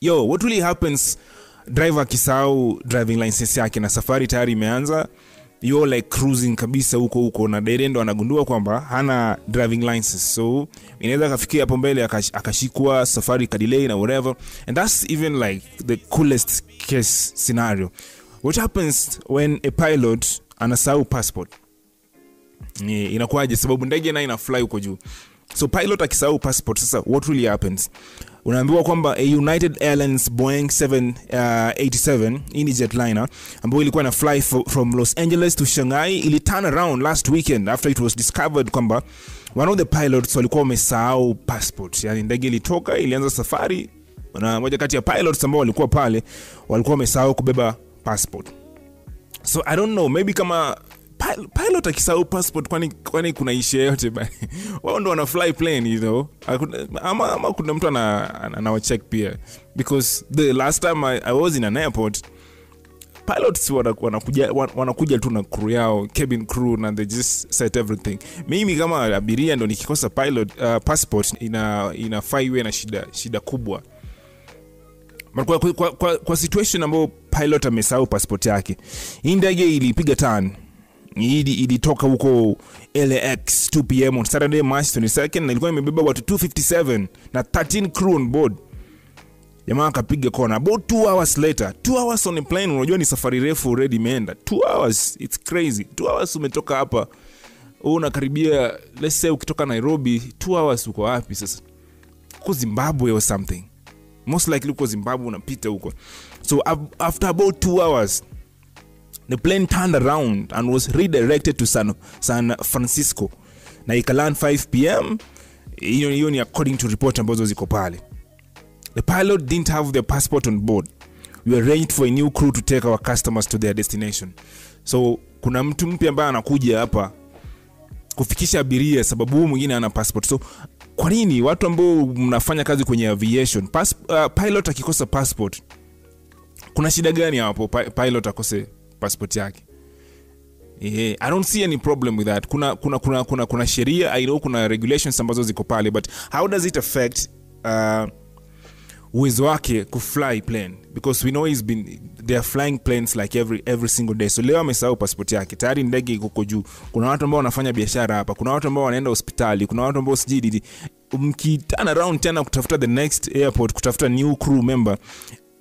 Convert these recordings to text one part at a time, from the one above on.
Yo, what really happens driver akisahau driving license yake na safari tayari imeanza? You're like cruising kabisa huko huko na dereva ndo anagundua kwamba hana driving license, so inaweza akafikia hapo mbele akashikwa, safari kadelay na whatever. And that's even like the coolest case scenario. What happens when a pilot anasahau passport? Inakuwaje? Sababu ndege nayo ina fly huko juu. So pilot akisahau passport, sasa what really happens? Unaambiwa kwamba a United Airlines Boeing 787, hii ni jetliner ambayo ilikuwa ina fly from Los Angeles to Shanghai, ili turn around last weekend after it was discovered kwamba one of the pilots walikuwa wamesahau passport. Yani ndege ilitoka, ilianza safari na moja kati ya pilots ambao walikuwa pale walikuwa wamesahau kubeba passport. So I don't know, maybe kama pilot akisahau passport, kwani kuna issue yote ba? Wao ndo wana fly plane, you know. Ama kuna mtu anawacheck pia, because the last time I was in an airport, pilots wanakuja tu na crew yao, cabin crew, na they just set everything. Mimi kama abiria ndo nikikosa pilot passport inafaa iwe na shida kubwa. Kwa situation ambayo pilot amesahau passport yake, hii ndege ilipiga turn. Ilitoka huko LAX 2 p.m. on Saturday, March 22nd, na ilikuwa imebeba watu 257 na 13 crew on board. Jamaa akapiga kona about 2 hours later. 2 hours on a plane, unajua ni safari refu already imeenda. 2 hours, it's crazy. 2 hours umetoka hapa, wewe unakaribia, let's say ukitoka Nairobi, 2 hours uko wapi sasa? Uko Zimbabwe or something. Most likely uko Zimbabwe, unapita huko. So after about 2 hours, the plane turned around and was redirected to San Francisco na ikaland 5 p.m. Hiyo ni according to report ambazo ziko pale. The pilot didn't have their passport on board. We arranged for a new crew to take our customers to their destination. So kuna mtu mpya ambaye anakuja hapa kufikisha abiria sababu huyu mwingine ana passport. So kwa nini watu ambao mnafanya kazi kwenye aviation, pilot akikosa passport, kuna shida gani hapo pilot akose passport yake? Yeah, I don't see any problem with that. Kuna sheria, I know kuna regulations ambazo ziko pale, but how does it affect uwezo wake kufly plane? Because we know he's been they are flying planes like every single day. So leo amesahau passport yake, tayari ndege iko juu. Kuna watu ambao wanafanya biashara hapa, kuna watu ambao wanaenda hospitali, kuna watu ambao sijui mkiturn around tena kutafuta the next airport, kutafuta new crew member,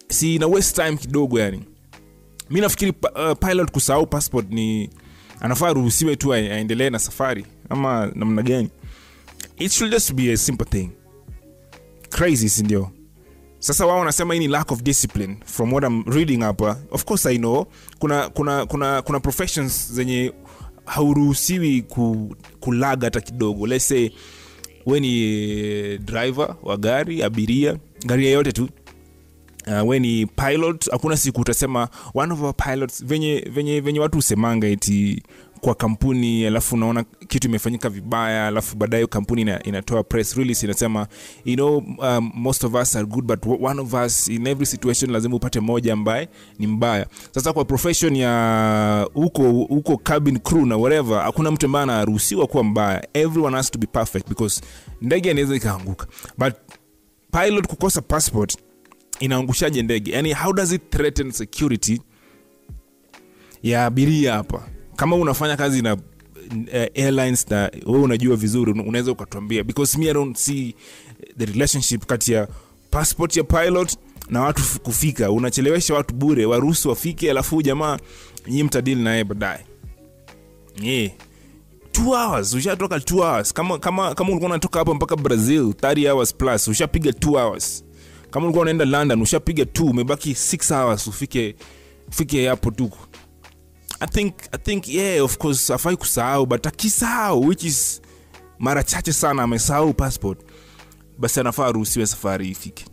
si ina waste time kidogo yani? Mi nafikiri pilot kusahau passport ni anafaa ruhusiwe tu aendelee na safari, ama namna gani? It should just be a simple thing. Crazy, si ndio? Sasa wao wanasema hii ni lack of discipline from what I'm reading hapa. Of course I know kuna professions zenye hauruhusiwi kulaga hata kidogo. Let's say we ni driver wa gari abiria, gari yoyote tu, we ni pilot, hakuna siku utasema one of our pilots, venye watu husemanga eti kwa kampuni, alafu unaona kitu imefanyika vibaya, alafu baadaye kampuni inatoa press release inasema, most of us are good, but one of us, in every situation lazima upate moja ambaye ni mbaya. Sasa kwa profession ya huko huko cabin crew na whatever, hakuna mtu ambaye anaruhusiwa kuwa mbaya. Everyone has to be perfect because ndege inaweza ikaanguka. But pilot kukosa passport inaangushaje ndege? Yani how does it threaten security ya abiria hapa? Kama unafanya kazi na airlines na wewe unajua vizuri, unaweza ukatuambia, because me, I don't see the relationship kati ya passport ya pilot na watu kufika. Unachelewesha watu bure. Waruhusu wafike, alafu huyu jamaa nyinyi mtadeal naye baadaye. Yeah. 2 hours, ushatoka 2 hours. Kama ulikuwa unatoka hapa mpaka Brazil, 30 hours plus, ushapiga 2 hours. Kama ulikuwa unaenda London, ushapiga 2, umebaki 6 hours ufike airport huko. I think, yeah, of course afai kusahau, but akisahau, which is mara chache sana, amesahau passport, basi anafaa aruhusiwe safari ifike.